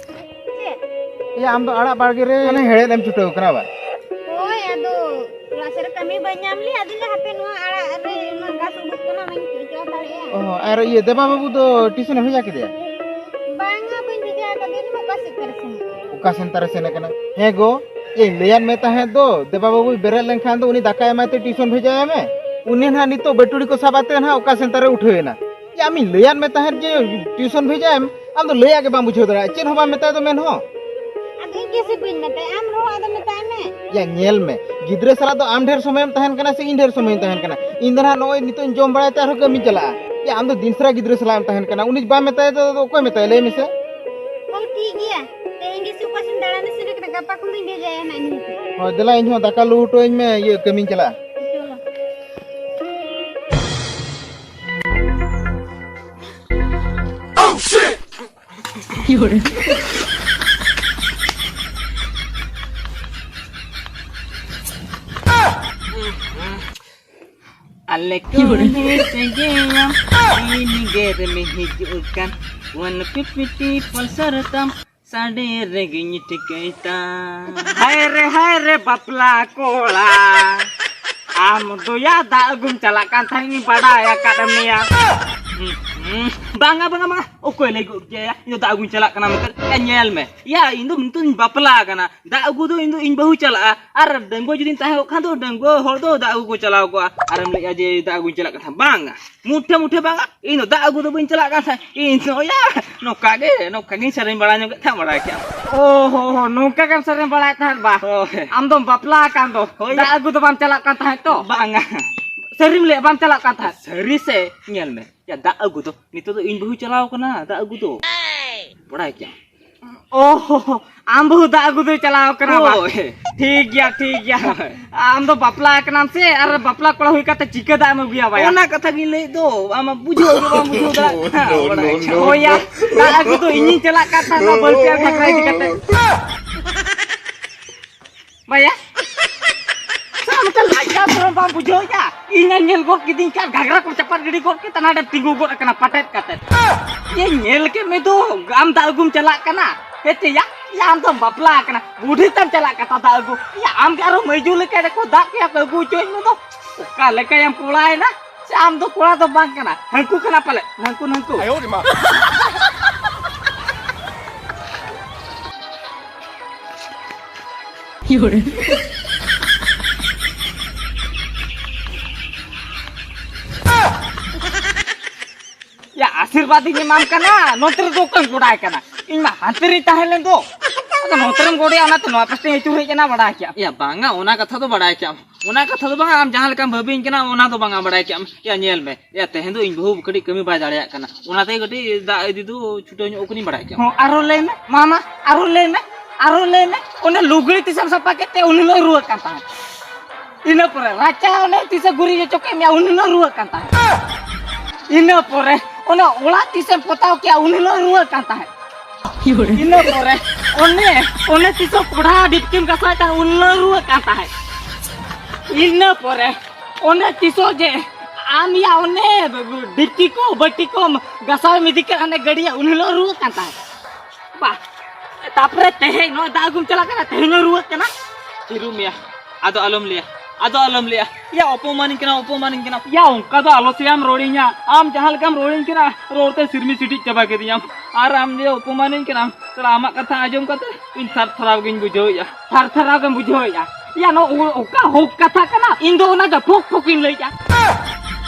ᱪᱮᱫ? ᱮᱭᱟ, ᱟᱢ ᱫᱚ ᱟᱲᱟᱜ ᱵᱟᱲᱜᱮ ᱨᱮ ᱦᱟᱱᱮ ᱦᱮᱲᱦᱮᱫ ᱮᱢ ᱪᱷᱩᱴᱟᱹᱣ ᱠᱟᱱᱟ ᱵᱟ? ᱦᱳᱭ, ᱟᱫᱚ ᱚᱲᱟᱜ ᱥᱮᱫ ᱨᱮ ᱠᱟᱹᱢᱤ ᱵᱟᱹᱧ ᱧᱟᱢ ᱞᱮᱫ, ᱟᱫᱚᱧ ᱞᱟᱹᱭᱟ ᱦᱟᱯᱮ ᱱᱚᱣᱟ ᱟᱲᱟᱜ ᱨᱮ ᱚᱱᱟ ᱜᱷᱟᱥ ᱩᱰᱩᱠ ᱠᱟᱱᱟ, ᱚᱱᱟᱧ ᱪᱚ ᱦᱟᱛᱟᱲᱮᱜᱼᱟ᱾ ᱚ, ᱟᱨ ᱤᱭᱟᱹ ᱫᱮᱵᱟ ᱵᱟᱹᱵᱩ ᱫᱚ ᱴᱤᱭᱩᱥᱚᱱ ᱮ ᱵᱷᱮᱡᱟ ᱠᱮᱫᱮᱭᱟ? ᱵᱟᱝᱟ, ᱵᱟᱹᱧ ᱵᱷᱮᱡᱟ ᱟᱠᱟᱫᱮᱭᱟ, ᱚᱠᱟ ᱥᱮᱫ ᱛᱟᱨᱮ ᱥᱮᱱ ᱟᱠᱟᱱᱟ? ᱚᱠᱟ ᱥᱮᱱ ᱛᱟᱨᱮ ᱥᱮᱱ ᱟᱠᱟᱱᱟ? ᱦᱮᱸ ᱜᱚ, ᱤᱧ ᱞᱟᱹᱭᱟᱫ ᱢᱮ ᱛᱟᱦᱮᱸᱫ ᱫᱚ, ᱫᱮᱵᱟ ᱵᱟᱹᱵᱩᱭ ᱵᱮᱨᱮᱫ ᱞᱮᱱᱠᱷᱟᱱ ᱫᱚ ᱩᱱᱤ ᱫᱟᱠᱟ ᱮᱢᱟᱭ ᱛᱮ ᱴᱤᱭᱩᱥᱚᱱ ᱵᱷᱮᱡᱟᱭ ᱢᱮ᱾ ᱩᱱᱤ ᱱᱟᱦᱟᱜ ᱱᱤᱛᱚᱜ ᱵᱟᱹᱴᱩᱲᱤ ᱠᱚ ᱥᱟᱵ ᱟᱛᱮ ᱱᱟᱦᱟᱜ ᱚᱠᱟ ᱥᱮᱱ ᱛᱟᱨᱮ ᱩᱴᱷᱟᱹᱣ ᱮᱱᱟ᱾ ᱭᱟ, ᱟᱢᱤᱧ ᱞᱟᱹᱭᱟᱫ ᱢᱮ ᱛᱟᱦᱮᱸᱫ ᱡᱮ ᱴᱤᱭᱩᱥᱚᱱ ᱵᱷᱮᱡᱟᱭᱮᱢ, ᱟᱢ ᱫᱚ ᱞᱟᱹᱭᱟᱜ ᱜᱮ ᱵᱟᱢ ᱵᱩᱡᱷᱟᱹᱣ ᱫᱟᱲᱮᱭᱟᱜᱼᱟ, ᱪᱮᱫ ᱦᱚᱸ ᱵᱟᱢ ᱢᱮᱛᱟᱭ ᱫᱚ ᱢᱮᱱ ᱦᱚᱸ᱾ ᱟᱫᱚ ᱤᱧ ᱜᱮ ᱥᱮ ᱵᱟᱹᱧ ᱢᱮᱛᱟᱭᱟ, ᱟᱢ ᱨᱚᱲ ᱟᱫᱚ ᱢᱮᱛᱟᱭ ᱢᱮ᱾ ᱭᱟ, ᱧᱮᱞ ᱢᱮ, ᱜᱤᱫᱽᱨᱟᱹ ᱥᱟᱞᱟᱜ ᱫᱚ ᱟᱢ ᱰᱷᱮᱨ ᱥᱚᱢᱚᱭᱮᱢ ᱛᱟᱦᱮᱱ ᱠᱟᱱᱟ ᱥᱮ ᱤᱧ ᱰᱷᱮᱨ ᱥᱚᱢᱚᱭᱤᱧ ᱛᱟᱦᱮᱱ ᱠᱟᱱᱟ? ᱤᱧ ᱫᱚ ᱱᱟᱦᱟᱜ ᱱᱚᱜᱼᱚᱭ ᱱᱤᱛᱚᱜ ᱤᱧ ᱡᱚᱢ ᱵᱟᱲᱟᱭ ᱛᱮ ᱟᱨᱦᱚᱸ ᱠᱟᱹᱢᱤᱧ ᱪᱟᱞᱟᱜᱼᱟ᱾ ᱭᱟ, ᱟᱢ ᱫᱚ ᱫᱤᱱ ᱥᱟᱨᱟ ᱜᱤᱫᱽᱨᱟᱹ ᱥᱟᱞᱟᱜ ᱮᱢ ᱛᱟᱦᱮᱱ ᱠᱟᱱᱟ, ᱩᱱᱤ ᱵᱟᱢ ᱢᱮᱛᱟᱭᱟ ᱫᱚ, ᱟᱫᱚ ᱚᱠᱚᱭ ᱢᱮᱛᱟᱭᱟ, ᱞᱟᱹᱭ ᱢᱮᱥᱮ? ᱦᱳᱭ, ᱴᱷᱤᱠ ᱜᱮᱭᱟ᱾ ᱛᱮᱦᱮᱧ ᱜᱮ ᱥᱮ ᱚᱠᱟ ᱥᱮᱫ ᱫᱟᱬᱟᱱ ᱮ ᱥᱮᱱ ᱠᱟᱱᱟ, ᱜᱟᱯᱟ ᱠᱷᱚᱱ ᱫᱚᱧ ᱵᱷᱮᱡᱟᱭᱟ ᱱᱟᱜ ᱤᱧ᱾ ᱦᱳᱭ, ᱫᱮᱞᱟ, ᱤᱧ ᱦᱚᱸ ᱫᱟᱠᱟ ᱞᱩ ᱦᱚᱴᱚ ᱟᱹᱧ ᱢᱮ, ᱤᱭᱟᱹ, ᱠᱟᱹᱢᱤᱧ ᱪᱟᱞᱟᱜᱼᱟ᱾ ᱪᱚᱞᱚ᱾ ᱟᱞᱮ ᱠᱚᱞᱮ ᱥᱟᱸᱜᱮᱭᱟ, ᱛᱤᱱ ᱜᱮᱨ ᱢᱮ ᱦᱤᱡᱩᱜ ᱠᱟᱱ, ᱚᱣᱟᱱ ᱯᱷᱤᱯᱴᱤ ᱯᱟᱞᱥᱟᱨ ᱛᱟᱢ, ᱥᱟᱰᱮ ᱨᱮᱜᱮᱧ ᱴᱷᱤᱠᱟᱹᱭ ᱛᱟᱢ᱾ ᱦᱟᱭ ᱨᱮ, ᱦᱟᱭ ᱨᱮ, ᱵᱟᱯᱞᱟ ᱠᱚᱲᱟ, ᱟᱢ ᱫᱚᱭᱟ ᱫᱟᱜ ᱟᱹᱜᱩᱢ ᱪᱟᱞᱟᱜ ᱠᱟᱱ ᱛᱟᱦᱮᱸᱫ, ᱤᱧ ᱵᱟᱰᱟᱭ ᱟᱠᱟᱫ ᱢᱮᱭᱟ᱾ ᱵᱟᱝᱟ, ᱵᱟᱝᱟ, ᱵᱟᱝᱟ, ᱚᱠᱚᱭ ᱞᱟᱹᱭ ᱜᱚᱫ ᱠᱮᱭᱟ ᱤᱧ ᱫᱚ ᱫᱟᱜ ᱟᱹᱜᱩᱧ ᱪᱟᱞᱟᱜ ᱠᱟᱱᱟ ᱢᱮᱱᱛᱮ? ᱮ, ᱧᱮᱞ ᱢᱮ ᱭᱟ, ᱤᱧ ᱫᱚ ᱱᱤᱛᱚᱜ ᱤᱧ ᱵᱟᱯᱞᱟ ᱟᱠᱟᱱᱟ, ᱫᱟᱜ ᱟᱹᱜᱩ ᱫᱚ ᱤᱧ ᱫᱚ ᱤᱧ ᱵᱟᱹᱦᱩ ᱪᱟᱞᱟᱜᱼᱟ, ᱟᱨ ᱰᱟᱺᱜᱩᱣᱟᱹ ᱡᱩᱫᱤᱧ ᱛᱟᱦᱮᱸ ᱠᱚᱜ ᱠᱷᱟᱱ ᱫᱚ ᱰᱟᱺᱜᱩᱣᱟᱹ ᱦᱚᱲ ᱫᱚ ᱫᱟᱜ ᱟᱹᱜᱩ ᱠᱚ ᱪᱟᱞᱟᱣ ᱠᱚᱜᱼᱟ᱾ ᱟᱨᱮᱢ ᱞᱟᱹᱭᱮᱜᱼᱟ ᱡᱮ ᱫᱟᱜ ᱟᱹᱜᱩᱧ ᱪᱟᱞᱟᱜ ᱠᱟᱱᱟ, ᱵᱟᱝᱟ, ᱢᱩᱴᱷᱮ ᱢᱩᱴᱷᱮ ᱵᱟᱝᱟ, ᱤᱧ ᱫᱚ ᱫᱟᱜ ᱟᱹᱜᱩ ᱫᱚ ᱵᱟᱹᱧ ᱪᱟᱞᱟᱜ ᱠᱟᱱ ᱛᱟᱦᱮᱸᱫ᱾ ᱤᱧ ᱫᱚ ᱭᱟ, ᱱᱚᱝᱠᱟ ᱜᱮ, ᱱᱚᱝᱠᱟ ᱜᱤᱧ ᱥᱮᱨᱮᱧ ᱵᱟᱲᱟ ᱧᱚᱜ ᱮᱫ ᱛᱟᱦᱮᱸᱫ, ᱵᱟᱲᱟᱭ ᱠᱮᱜᱼᱟᱢ᱾ ᱚ ᱦᱚ ᱦᱚ, ᱱᱚᱝᱠᱟ ᱜᱮᱢ ᱥᱮᱨᱮᱧ ᱵᱟᱲᱟᱭᱮᱫ ᱛᱟᱦᱮᱸᱫ ᱵᱟ? ᱦᱳᱭ᱾ ᱟᱢ ᱫᱚᱢ ᱵᱟᱯᱞᱟ ᱟᱠᱟᱱ ᱫᱚ, ᱦᱳᱭ᱾ ᱫᱟᱜ ᱟᱹᱜᱩ ᱫᱚ ᱵᱟᱢ ᱪᱟᱞᱟᱜ ᱠᱟᱱ ᱛᱟᱦᱮᱸᱫ ᱛᱚ? ᱵᱟᱝᱟ᱾ ᱥᱟᱹᱨᱤᱢ ᱞᱟᱹᱭᱮᱫ, ᱵᱟᱢ ᱪᱟᱞᱟᱜ ᱠᱟᱱ ᱛᱟᱦᱮᱸᱫ? ᱥᱟᱹᱨᱤ ᱥᱮ? ᱧᱮᱞ ᱢᱮ, ᱭᱟ, ᱫᱟᱜ ᱟᱹᱜᱩ ᱫᱚ ᱱᱤᱛᱚᱜ ᱫᱚ ᱤᱧ ᱵᱟᱹᱦᱩ ᱪᱟᱞᱟᱣ ᱠᱟᱱᱟ, ᱫᱟᱜ ᱟᱹᱜᱩ ᱫᱚ᱾ ᱵᱟᱲᱟᱭ ᱠᱮᱜᱼᱟᱢ᱾ ᱚ ᱦᱚ ᱦᱚ, ᱟᱢ ᱵᱟᱹᱦᱩ ᱫᱟᱜ ᱟᱹᱜᱩ ᱫᱚᱭ ᱪᱟᱞᱟᱣ ᱠᱟᱱᱟ ᱵᱟ? ᱦᱳᱭ᱾ ᱴᱷᱤᱠ ᱜᱮᱭᱟ, ᱴᱷᱤᱠ ᱜᱮᱭᱟ᱾ ᱦᱳᱭ᱾ ᱟᱢ ᱫᱚ ᱵᱟᱯᱞᱟ ᱟᱠᱟᱱᱟᱢ ᱥᱮ, ᱟᱨ ᱵᱟᱯᱞᱟ ᱠᱚᱲᱟ ᱦᱩᱭ ᱠᱟᱛᱮ ᱪᱤᱠᱟᱹ ᱫᱟᱜ ᱮᱢ ᱟᱹᱜᱩᱭᱟ ᱵᱟᱭᱟ? ᱚᱱᱟ ᱠᱟᱛᱷᱟ ᱜᱤᱧ ᱞᱟᱹᱭᱮᱫ ᱫᱚ, ᱟᱢ ᱢᱟ ᱵᱩᱡᱷᱟᱹᱣ ᱜᱮ ᱵᱟᱢ ᱵᱩᱡᱷᱟᱹᱣ ᱫᱟᱲᱮᱭᱟᱜ ᱠᱟᱱᱟ᱾ ᱵᱟᱲᱟᱭ ᱠᱮᱜᱼᱟᱢ᱾ ᱦᱳᱭᱟ, ᱫᱟᱜ ᱟᱹᱜᱩ ᱫᱚ ᱤᱧᱤᱧ ᱪᱟᱞᱟᱜ ᱠᱟᱱ ᱛᱟᱦᱮᱱᱟ ᱵᱟᱹᱞᱛᱤ ᱟᱨ ᱜᱷᱟᱜᱽᱨᱟ ᱤᱫᱤ ᱠᱟᱛᱮ᱾ ᱵᱟᱭᱟ? ᱥᱟᱞᱟ ᱱᱚᱛᱮ ᱞᱟᱡᱟᱣ ᱥᱚᱨᱚᱢ ᱵᱟᱢ ᱵᱩᱡᱷᱟᱹᱣᱮᱫᱼᱟ? ᱤᱧᱮ ᱧᱮᱞ ᱜᱚᱫ ᱠᱤᱫᱤᱧ ᱠᱷᱟᱱ ᱜᱷᱟᱜᱽᱨᱟ ᱠᱚ ᱪᱟᱯᱟᱫ ᱜᱤᱰᱤ ᱜᱚᱫ ᱠᱮᱫ, ᱦᱟᱸᱰᱮᱢ ᱛᱤᱸᱜᱩ ᱜᱚᱫ ᱟᱠᱟᱱᱟ ᱯᱟᱴᱮᱫ ᱠᱟᱛᱮᱫ᱾ ᱤᱧ ᱧᱮᱞ ᱠᱮᱫ ᱢᱮ ᱫᱚ, ᱟᱢ ᱫᱟᱜ ᱟᱹᱜᱩᱢ ᱪᱟᱞᱟᱜ ᱠᱟᱱᱟ᱾ ᱦᱮᱸ ᱪᱮ ᱭᱟ? ᱭᱟ, ᱟᱢ ᱫᱚᱢ ᱵᱟᱯᱞᱟ ᱟᱠᱟᱱᱟ, ᱵᱩᱰᱷᱤ ᱛᱟᱢ ᱪᱟᱞᱟᱜ ᱠᱟᱱᱟ ᱫᱟᱜ ᱟᱹᱜᱩ᱾ ᱭᱟ, ᱟᱢ ᱜᱮ ᱟᱨᱚ ᱢᱟᱹᱭᱡᱩ ᱞᱮᱠᱟ ᱨᱮᱠᱚ ᱫᱟᱜ ᱠᱮᱭᱟ ᱠᱚ ᱟᱹᱜᱩ ᱦᱚᱪᱚᱭ ᱢᱮ ᱫᱚ᱾ ᱚᱠᱟ ᱞᱮᱠᱟᱭᱟᱢ ᱠᱚᱲᱟᱭᱮᱱᱟ? ᱥᱮ ᱟᱢ ᱫᱚ ᱠᱚᱲᱟ ᱫᱚ ᱵᱟᱝ ᱠᱟᱱᱟ, ᱦᱟᱹᱱᱠᱩ ᱠᱟᱱᱟ ᱯᱟᱞᱮ, ᱦᱟᱹᱱᱠᱩ, ᱦᱟᱹᱱᱠᱩ᱾ ᱭᱟ, ᱟᱥᱤᱨᱵᱟᱫᱽ ᱤᱧ ᱮᱢᱟᱢ ᱠᱟᱱᱟ, ᱱᱚᱛᱮ ᱨᱮᱫᱚ ᱚᱠᱚᱭᱮᱢ ᱠᱚᱲᱟᱭ ᱠᱟᱱᱟ? ᱤᱧ ᱢᱟ ᱦᱟᱱᱛᱮ ᱨᱤᱧ ᱛᱟᱦᱮᱸ ᱞᱮᱱ ᱫᱚ᱾ ᱟᱫᱚ ᱱᱚᱛᱮ ᱨᱮᱢ ᱜᱚᱰᱮᱭᱟ, ᱚᱱᱟᱛᱮ ᱱᱚᱣᱟ ᱯᱟᱥᱴᱟᱧ ᱟᱹᱪᱩᱨ ᱦᱮᱡ ᱮᱱᱟ, ᱵᱟᱰᱟᱭ ᱠᱮᱜᱼᱟᱢ᱾ ᱮᱭᱟ ᱵᱟᱝᱟ, ᱚᱱᱟ ᱠᱟᱛᱷᱟ ᱫᱚ ᱵᱟᱰᱟᱭ ᱠᱮᱜᱼᱟᱢ, ᱚᱱᱟ ᱠᱟᱛᱷᱟ ᱫᱚ ᱵᱟᱝᱟ, ᱟᱢ ᱡᱟᱦᱟᱸ ᱞᱮᱠᱟᱢ ᱵᱷᱟᱹᱵᱤᱧ ᱠᱟᱱᱟ ᱚᱱᱟ ᱫᱚ ᱵᱟᱝᱟ, ᱵᱟᱰᱟᱭ ᱠᱮᱜᱼᱟᱢ᱾ ᱮᱭᱟ ᱧᱮᱞ ᱢᱮ, ᱮᱭᱟ ᱛᱮᱦᱮᱧ ᱫᱚ ᱤᱧ ᱵᱟᱹᱦᱩ ᱠᱟᱹᱴᱤᱡ ᱠᱟᱹᱢᱤ ᱵᱟᱭ ᱫᱟᱲᱮᱭᱟᱜ ᱠᱟᱱᱟ, ᱚᱱᱟᱛᱮ ᱠᱟᱹᱴᱤᱡ ᱫᱟᱜ ᱤᱫᱤ ᱫᱚ ᱪᱷᱩᱴᱟᱹᱣ ᱧᱚᱜ ᱠᱟᱹᱱᱟᱹᱧ, ᱵᱟᱰᱟᱭ ᱠᱮᱜᱼᱟᱢ᱾ ᱦᱚᱸ, ᱟᱨᱦᱚᱸ ᱞᱟᱹᱭ ᱢᱮ ᱢᱟᱢᱟ, ᱟᱨᱦᱚᱸ ᱞᱟᱹᱭ ᱢᱮ, ᱟᱨᱦᱚᱸ ᱞᱟᱹᱭ ᱢᱮ, ᱚᱱᱮ ᱞᱩᱜᱽᱲᱤ ᱛᱤᱥᱮᱢ ᱥᱟᱯᱷᱟ ᱠᱮᱫ ᱛᱮ ᱩᱱ ᱦᱤᱞᱳᱜ ᱨᱩᱣᱟᱹᱜ ᱠᱟᱱ ᱛᱟᱦᱮᱸᱫ? ᱤᱱᱟᱹ ᱯᱚᱨᱮ ᱨᱟᱪᱟ ᱚᱱᱮ ᱛᱤᱥᱮ ᱜᱩᱨᱤᱡ ᱦᱚᱪᱚ ᱠᱮᱫ ᱢᱮᱭᱟ, ᱩᱱ ᱦᱤᱞᱳᱜ ᱨᱩᱣᱟᱹᱜ ᱠᱟᱱ ᱛᱟᱦᱮᱸᱫ᱾ ᱤᱱᱟᱹ ᱯᱚᱨᱮ ᱚᱱᱮ ᱚᱲᱟᱜ ᱛᱤᱥᱮᱢ ᱯᱚᱛᱟᱣ ᱠᱮᱜᱼᱟ, ᱩᱱ ᱦᱤᱞᱳᱜ ᱨᱩᱣᱟᱹᱜ ᱠᱟᱱ ᱛᱟᱦᱮᱸᱫ᱾ ᱤᱱᱟᱹ ᱯᱚᱨᱮ ᱚᱱᱮ, ᱚᱱᱮ ᱛᱤᱥᱚᱜ ᱠᱚᱲᱦᱟ ᱰᱷᱤᱯᱠᱤᱢ ᱜᱟᱥᱟᱣᱮᱫ ᱛᱟᱦᱮᱸᱫ, ᱩᱱ ᱦᱤᱞᱳᱜ ᱨᱩᱣᱟᱹᱜ ᱠᱟᱱ ᱛᱟᱦᱮᱸᱫ᱾ ᱤᱱᱟᱹ ᱯᱚᱨᱮ ᱚᱱᱮ ᱛᱤᱥᱚᱜ ᱡᱮ ᱟᱢ ᱭᱟ ᱚᱱᱮ ᱰᱷᱤᱯᱠᱤ ᱠᱚ ᱵᱟᱹᱴᱤ ᱠᱚᱢ ᱜᱟᱥᱟᱣ ᱮᱢ ᱤᱫᱤ ᱠᱮᱫ ᱦᱟᱱᱮ ᱜᱟᱹᱰᱭᱟᱹ, ᱩᱱ ᱦᱤᱞᱳᱜ ᱨᱩᱣᱟᱹᱜ ᱠᱟᱱ ᱛᱟᱦᱮᱸᱫ᱾ ᱵᱟ, ᱛᱟᱯᱚᱨᱮ ᱛᱮᱦᱮᱧ ᱱᱚᱜᱼᱚᱭ ᱫᱟᱜ ᱟᱹᱜᱩᱢ ᱪᱟᱞᱟᱜ ᱠᱟᱱᱟ, ᱛᱮᱦᱮᱧ ᱦᱚᱸ ᱨᱩᱣᱟᱹᱜ ᱠᱟᱱᱟ᱾ ᱪᱤᱨᱩ ᱢᱮᱭᱟ, ᱟᱫᱚ ᱟᱞᱚᱢ ᱞᱟᱹᱭᱟ, ᱟᱫᱚ ᱟᱞᱚᱢ ᱞᱟᱹᱭᱟ᱾ ᱭᱟ ᱚᱯᱚᱢᱟᱱᱤᱧ ᱠᱟᱱᱟ, ᱚᱯᱚᱢᱟᱱᱤᱧ ᱠᱟᱱᱟ᱾ ᱭᱟ ᱚᱱᱠᱟ ᱫᱚ ᱟᱞᱚ ᱥᱮᱭᱟᱢ ᱨᱚᱲᱤᱧᱟ, ᱟᱢ ᱡᱟᱦᱟᱸ ᱞᱮᱠᱟᱢ ᱨᱚᱲᱤᱧ ᱠᱟᱱᱟ, ᱨᱚᱲ ᱛᱮ ᱥᱤᱨᱢᱤ ᱥᱤᱴᱤᱡ ᱪᱟᱵᱟ ᱠᱤᱫᱤᱧᱟᱢ᱾ ᱟᱨ ᱟᱢ ᱡᱮ ᱚᱯᱚᱢᱟᱱᱤᱧ ᱠᱟᱱᱟᱢ, ᱛᱟᱦᱞᱮ ᱟᱢᱟᱜ ᱠᱟᱛᱷᱟ ᱟᱸᱡᱚᱢ ᱠᱟᱛᱮ ᱤᱧ ᱛᱷᱟᱨ ᱛᱷᱟᱨᱟᱣ ᱜᱤᱧ ᱵᱩᱡᱷᱟᱹᱣᱮᱫᱼᱟ᱾ ᱛᱷᱟᱨ ᱛᱷᱟᱨᱟᱣ ᱜᱮᱢ ᱵᱩᱡᱷᱟᱹᱣᱮᱫᱼᱟ? ᱭᱟ ᱱᱚᱣᱟ ᱚᱠᱟ ᱦᱚᱠ ᱠᱟᱛᱷᱟ ᱠᱟᱱᱟ? ᱤᱧ ᱫᱚ ᱚᱱᱟ ᱫᱚ ᱯᱷᱚᱠ ᱯᱷᱚᱠᱤᱧ ᱞᱟᱹᱭᱮᱫᱼᱟ᱾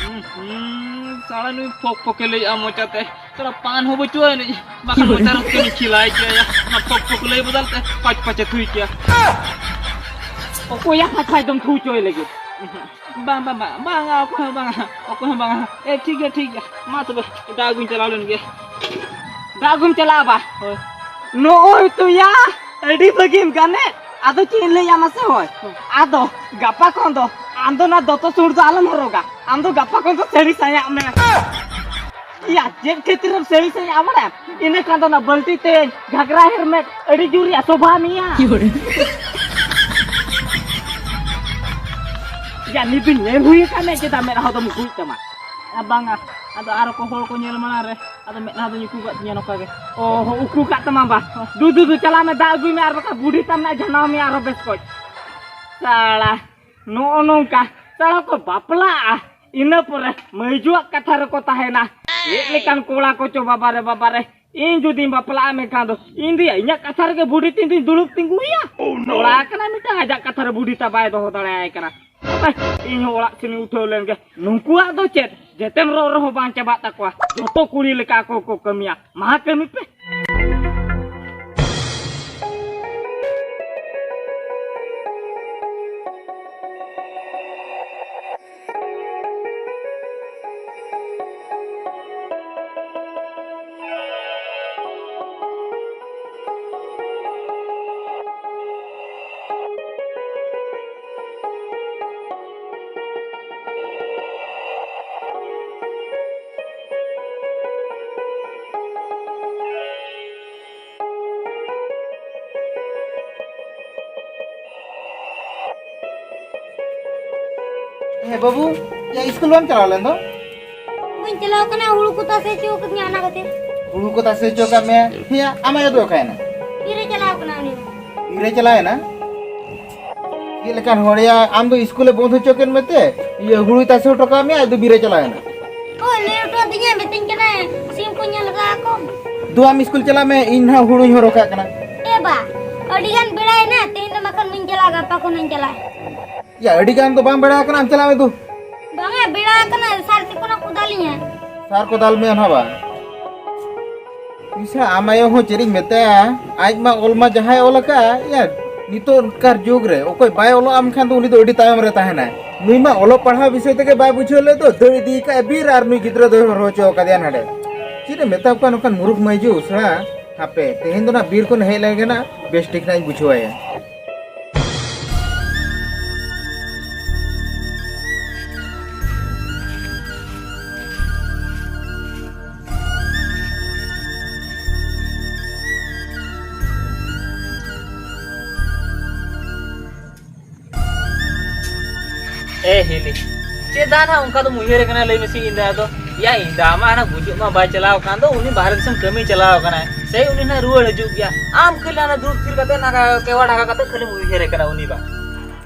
ᱦᱩᱸ, ᱦᱩᱸ, ᱥᱟᱲᱟ ᱱᱩᱭ ᱯᱷᱚᱠ ᱯᱷᱚᱠᱮ ᱞᱟᱹᱭᱮᱫᱼᱟ ᱢᱚᱪᱟᱛᱮ᱾ ᱛᱷᱚᱲᱟ ᱯᱟᱱ ᱦᱚᱸ ᱵᱟᱹᱪᱩᱜ ᱟᱹᱱᱤᱡ, ᱵᱟᱠᱷᱟᱱ ᱢᱚᱪᱟ ᱨᱮ ᱠᱟᱹᱢᱤ ᱠᱷᱤᱞᱟᱭ ᱪᱚᱭᱟ᱾ ᱚᱱᱟ ᱯᱷᱚᱠ ᱯᱷᱚᱠ ᱞᱟᱹᱭ ᱵᱚᱫᱚᱞ ᱛᱮ ᱯᱟᱪ ᱯᱟᱪᱮ ᱛᱷᱩᱭ ᱠᱮᱭᱟ᱾ ᱚᱠᱚᱭᱟᱜ ᱯᱟᱪ ᱯᱟᱪ ᱫᱚᱢ ᱛᱷᱩ ᱪᱚᱭ ᱞᱟᱹᱜᱤᱫ? ᱵᱟᱝ, ᱵᱟᱝ, ᱵᱟᱝ, ᱵᱟᱝᱟ, ᱚᱠᱚᱭ ᱦᱚᱸ ᱵᱟᱝᱟ, ᱚᱠᱚᱭ ᱦᱚᱸ ᱵᱟᱝᱟ᱾ ᱮ, ᱴᱷᱤᱠ ᱜᱮᱭᱟ, ᱴᱷᱤᱠ ᱜᱮᱭᱟ, ᱢᱟ ᱛᱚᱵᱮ ᱫᱟᱜ ᱟᱹᱜᱩᱧ ᱪᱟᱞᱟᱣ ᱞᱮᱱ ᱜᱮ᱾ ᱫᱟᱜ ᱟᱹᱜᱩᱢ ᱪᱟᱞᱟᱜᱼᱟ ᱵᱟ? ᱦᱳᱭ᱾ ᱱᱚᱜᱼᱚᱭ ᱛᱚ ᱭᱟ, ᱟᱹᱰᱤ ᱵᱷᱟᱹᱜᱤᱢ ᱜᱟᱱᱮᱫ᱾ ᱟᱫᱚ ᱪᱮᱫ ᱤᱧ ᱞᱟᱹᱭᱟ ᱢᱟᱥᱮ ᱦᱳᱭ? ᱦᱳᱭ᱾ ᱟᱫᱚ ᱜᱟᱯᱟ ᱠᱷᱚᱱ ᱫᱚ ᱟᱢ ᱫᱚ ᱚᱱᱟ ᱫᱚᱛᱚ ᱥᱩᱴ ᱫᱚ ᱟᱞᱚᱢ ᱦᱚᱨᱚᱜᱟ, ᱟᱢ ᱫᱚ ᱜᱟᱯᱟ ᱠᱷᱚᱱ ᱫᱚ ᱥᱟᱹᱲᱤ ᱥᱟᱭᱟᱜ ᱢᱮ᱾ ᱭᱟ, ᱪᱮᱫ ᱠᱷᱟᱹᱛᱤᱨᱮᱢ ᱥᱟᱹᱲᱤ ᱥᱟᱭᱟᱜᱼᱟ ᱵᱟᱲᱟᱭᱟᱢ? ᱤᱱᱟᱹ ᱠᱷᱟᱱ ᱫᱚ ᱚᱱᱟ ᱵᱟᱹᱞᱴᱤ ᱛᱮᱧ ᱜᱷᱟᱜᱽᱨᱟ ᱦᱮᱨᱢᱮᱫ ᱟᱹᱰᱤ ᱡᱳᱨ ᱭᱟ ᱥᱚᱵᱷᱟ ᱢᱮᱭᱟ᱾ ᱤᱭᱳ ᱨᱮ᱾ ᱭᱟ, ᱱᱤᱛ ᱫᱚ ᱧᱮᱞ ᱦᱩᱭ ᱟᱠᱟᱱ ᱢᱮ ᱪᱮᱫᱟᱜ ᱢᱮᱫᱦᱟ ᱫᱚᱢ ᱩᱠᱩᱭᱮᱫ ᱛᱟᱢᱟ? ᱟ, ᱵᱟᱝᱟ, ᱟᱫᱚ ᱟᱨ ᱠᱚ ᱦᱚᱲ ᱠᱚ ᱧᱮᱞ ᱢᱟᱲᱟᱝ ᱨᱮ ᱟᱫᱚ ᱢᱮᱫᱦᱟ ᱫᱚᱧ ᱩᱠᱩ ᱠᱟᱜ ᱛᱤᱧᱟ ᱱᱚᱝᱠᱟ ᱜᱮ᱾ ᱚ ᱦᱚ, ᱩᱠᱩ ᱠᱟᱜ ᱛᱟᱢᱟ ᱵᱟ᱾ ᱫᱩ, ᱫᱩ, ᱫᱩ, ᱪᱟᱞᱟᱜ ᱢᱮ, ᱫᱟᱜ ᱟᱹᱜᱩᱭ ᱢᱮ, ᱟᱨ ᱵᱟᱠᱷᱟᱡ ᱵᱩᱰᱷᱤ ᱛᱟᱢ ᱱᱟᱜ ᱡᱷᱟᱱᱟᱣ ᱢᱮᱭᱟ ᱟᱨᱦᱚᱸ ᱵᱮᱥ ᱠᱚᱡ᱾ ᱥᱟᱲᱟ, ᱱᱚᱜᱼᱚ ᱱᱚᱝᱠᱟ ᱥᱟᱲᱟ ᱠᱚ ᱵᱟᱯᱞᱟᱜᱼᱟ, ᱤᱱᱟᱹ ᱯᱚᱨᱮ ᱢᱟᱹᱭᱡᱩᱣᱟᱜ ᱠᱟᱛᱷᱟ ᱨᱮᱠᱚ ᱛᱟᱦᱮᱱᱟ᱾ ᱪᱮᱫ ᱞᱮᱠᱟᱱ ᱠᱚᱲᱟ ᱠᱚᱪᱚ ᱵᱟᱵᱟ ᱨᱮ, ᱵᱟᱵᱟ ᱨᱮ᱾ ᱤᱧ ᱡᱩᱫᱤᱧ ᱵᱟᱯᱞᱟᱜᱼᱟ ᱢᱮᱱᱠᱷᱟᱱ ᱫᱚ ᱤᱧ ᱫᱚᱭᱟ ᱤᱧᱟᱹᱜ ᱠᱟᱛᱷᱟ ᱨᱮᱜᱮ ᱵᱩᱰᱷᱤ ᱛᱤᱧ ᱫᱩᱧ ᱫᱩᱲᱩᱵ ᱛᱤᱸᱜᱩᱭᱟ᱾ ᱠᱚᱲᱟ ᱠᱟᱱᱟᱭ ᱢᱤᱫᱴᱟᱝ, ᱟᱡᱟᱜ ᱠᱟᱛᱷᱟ ᱨᱮ ᱵᱩᱰᱷᱤ ᱛᱟ ᱵᱟᱭ ᱫᱚᱦᱚ ᱫᱟᱲᱮᱭᱟᱭ ᱠᱟᱱᱟ᱾ ᱦᱟᱯᱮ, ᱤᱧ ᱦᱚᱸ ᱚᱲᱟᱜ ᱥᱮᱱᱤᱧ ᱩᱴᱷᱟᱹᱣ ᱞᱮᱱ ᱜᱮ᱾ ᱱᱩᱠᱩᱣᱟᱜ ᱫᱚ ᱪᱮᱫ, ᱡᱮᱛᱮᱢ ᱨᱚᱜ ᱨᱮᱦᱚᱸ ᱵᱟᱝ ᱪᱟᱵᱟᱜ ᱛᱟᱠᱚᱣᱟ᱾ ᱡᱚᱛᱚ ᱠᱩᱲᱤ ᱞᱮᱠᱟ ᱟᱠᱚ ᱠᱚ ᱠᱟᱹᱢᱤᱭᱟ᱾ ᱢᱟ ᱠᱟᱹᱢᱤ ᱯᱮ᱾ ᱦᱮᱸ ᱵᱟᱹᱵᱩ, ᱭᱟ ᱥᱠᱩᱞ ᱵᱟᱢ ᱪᱟᱞᱟᱣ ᱞᱮᱱ ᱫᱚ? ᱵᱟᱹᱧ ᱪᱟᱞᱟᱣ ᱠᱟᱱᱟ, ᱦᱩᱲᱩ ᱠᱚ ᱛᱟᱥᱮ ᱦᱚᱪᱚ ᱠᱟᱫᱤᱧᱟ ᱚᱱᱟ ᱠᱷᱟᱹᱛᱤᱨ᱾ ᱦᱩᱲᱩ ᱠᱚ ᱛᱟᱥᱮ ᱦᱚᱪᱚ ᱠᱟᱜ ᱢᱮᱭᱟ? ᱦᱮᱸᱭᱟ, ᱟᱢ ᱟᱭᱳ ᱫᱚ ᱚᱠᱟᱭᱮᱱᱟ? ᱵᱤᱨ ᱮ ᱪᱟᱞᱟᱣ ᱠᱟᱱᱟ ᱩᱱᱤ ᱦᱚᱸ᱾ ᱵᱤᱨ ᱮ ᱪᱟᱞᱟᱣᱮᱱᱟ? ᱪᱮᱫ ᱞᱮᱠᱟᱱ ᱦᱚᱲᱭᱟ, ᱟᱢ ᱫᱚ ᱥᱠᱩᱞ ᱮ ᱵᱚᱱᱫ ᱦᱚᱪᱚ ᱠᱮᱫ ᱢᱮᱛᱮ ᱤᱭᱟᱹ ᱦᱩᱲᱩᱭ ᱛᱟᱥᱮ ᱦᱚᱴᱚ ᱠᱟᱜ ᱢᱮᱭᱟ, ᱟᱡ ᱫᱚ ᱵᱤᱨ ᱮ ᱪᱟᱞᱟᱣᱮᱱᱟ? ᱦᱳᱭ, ᱞᱟᱹᱭ ᱦᱚᱴᱚ ᱟᱹᱫᱤᱧᱟᱭ, ᱢᱤᱛᱟᱹᱧ ᱠᱟᱱᱟᱭ ᱥᱤᱢ ᱠᱚ ᱧᱮᱞ ᱠᱟᱜᱼᱟ ᱠᱚ᱾ ᱫᱩ ᱟᱢ ᱥᱠᱩᱞ ᱪᱟᱞᱟᱜ ᱢᱮ, ᱤᱧ ᱱᱟᱦᱟᱜ ᱦᱩᱲᱩᱧ ᱦᱚᱨᱚᱜ ᱠᱟᱜ ᱠᱟᱱᱟ᱾ ᱮ ᱵᱟ, ᱟᱹᱰᱤ ᱜᱟᱱ ᱵᱮᱲᱟᱭᱮᱱᱟ, ᱛᱮᱦᱮᱧ ᱫᱚ ᱵᱟᱠᱷᱟᱱ ᱵᱟᱹᱧ ᱪᱟᱞᱟᱜᱼᱟ, ᱜᱟᱯᱟ ᱠᱷᱚᱱᱟᱜ ᱤᱧ ᱪᱟᱞᱟᱜᱼᱟ᱾ ᱭᱟ, ᱟᱹᱰᱤ ᱜᱟᱱ ᱫᱚ ᱵᱟᱝ ᱵᱮᱲᱟ ᱟᱠᱟᱱᱟ, ᱟᱢ ᱪᱟᱞᱟᱜ ᱢᱮ ᱫᱩ᱾ ᱵᱟᱝᱟ, ᱵᱮᱲᱟ ᱟᱠᱟᱱᱟ, ᱥᱟᱨ ᱪᱮᱫ ᱠᱚ ᱱᱟᱜ ᱠᱚ ᱫᱟᱞᱤᱧᱟ᱾ ᱥᱟᱨ ᱠᱚ ᱫᱟᱞ ᱢᱮᱭᱟ ᱱᱟᱦᱟᱜ ᱵᱟ? ᱤᱥᱟ, ᱟᱢ ᱟᱭᱳ ᱦᱚᱸ ᱪᱮᱫ ᱤᱧ ᱢᱮᱛᱟᱭᱟ, ᱟᱡ ᱢᱟ ᱚᱞ ᱢᱟ ᱡᱟᱦᱟᱸᱭ ᱚᱞ ᱟᱠᱟᱫ, ᱭᱟ, ᱱᱤᱛᱚᱜ ᱠᱟᱨ ᱡᱩᱜᱽ ᱨᱮ ᱚᱠᱚᱭ ᱵᱟᱭ ᱚᱞᱚᱜ ᱟᱢ ᱠᱷᱟᱱ ᱫᱚ ᱩᱱᱤ ᱫᱚ ᱟᱹᱰᱤ ᱛᱟᱭᱚᱢ ᱨᱮ ᱛᱟᱦᱮᱱᱟᱭ᱾ ᱱᱩᱭ ᱢᱟ ᱚᱞᱚᱜ ᱯᱟᱲᱦᱟᱣ ᱵᱤᱥᱚᱭ ᱛᱮᱜᱮ ᱵᱟᱭ ᱵᱩᱡᱷᱟᱹᱣ ᱞᱮᱫ ᱫᱚ, ᱫᱟᱹᱲ ᱤᱫᱤ ᱠᱟᱜᱼᱟᱭ ᱵᱤᱨ ᱟᱨ ᱱᱩᱭ ᱜᱤᱫᱽᱨᱟᱹ ᱫᱚᱭ ᱦᱚᱨᱦᱚ ᱦᱚᱪᱚ ᱟᱠᱟᱫᱮᱭᱟ ᱱᱟᱰᱮ᱾ ᱪᱮᱫ ᱮᱢ ᱢᱮᱛᱟ ᱠᱚᱣᱟ ᱱᱚᱝᱠᱟᱱ ᱢᱩᱨᱩᱠᱷ ᱢᱟᱹᱭᱡᱩ ᱩᱥᱲᱟ? ᱦᱟᱯᱮ, ᱛᱮᱦᱮᱧ ᱫᱚ ᱱᱟᱜ ᱵᱤᱨ ᱠᱷᱚᱱ ᱦᱮᱡ ᱞᱮᱱ ᱜᱮ ᱱᱟᱜ ᱵᱮᱥ ᱴᱷᱤᱠ ᱱᱟᱜ ᱤᱧ ᱵᱩᱡᱷᱟᱹᱣᱟᱭᱟ᱾ ᱮ ᱦᱤᱞᱤ, ᱪᱮᱫᱟᱜ ᱱᱟᱜ ᱚᱱᱠᱟ ᱫᱚᱢ ᱩᱭᱦᱟᱹᱨᱮ ᱠᱟᱱᱟ ᱞᱟᱹᱭ ᱢᱮᱥᱮ ᱤᱧ ᱫᱟ ᱫᱚ? ᱭᱟ ᱤᱧ ᱫᱟ ᱢᱟ ᱦᱟᱱᱟ ᱜᱩᱡᱩᱜ ᱢᱟ ᱵᱟᱭ ᱪᱟᱞᱟᱣ ᱠᱟᱱ ᱫᱚ, ᱩᱱᱤ ᱵᱟᱦᱨᱮ ᱫᱤᱥᱚᱢ ᱠᱟᱹᱢᱤ ᱪᱟᱞᱟᱣ ᱠᱟᱱᱟᱭ, ᱥᱮᱭ ᱩᱱᱤ ᱱᱟᱜ ᱨᱩᱣᱟᱹᱲ ᱦᱤᱡᱩᱜ ᱜᱮᱭᱟ᱾ ᱟᱢ ᱠᱷᱟᱹᱞᱤ ᱦᱟᱱᱟ ᱫᱩᱲᱩᱵ ᱛᱷᱤᱨ ᱠᱟᱛᱮ ᱱᱟᱜ ᱠᱮᱣᱟᱲ ᱰᱷᱟᱠᱟ ᱠᱟᱛᱮ ᱠᱷᱟᱹᱞᱤᱢ ᱩᱭᱦᱟᱹᱨᱮ ᱠᱟᱱᱟ ᱩᱱᱤ ᱵᱟ᱾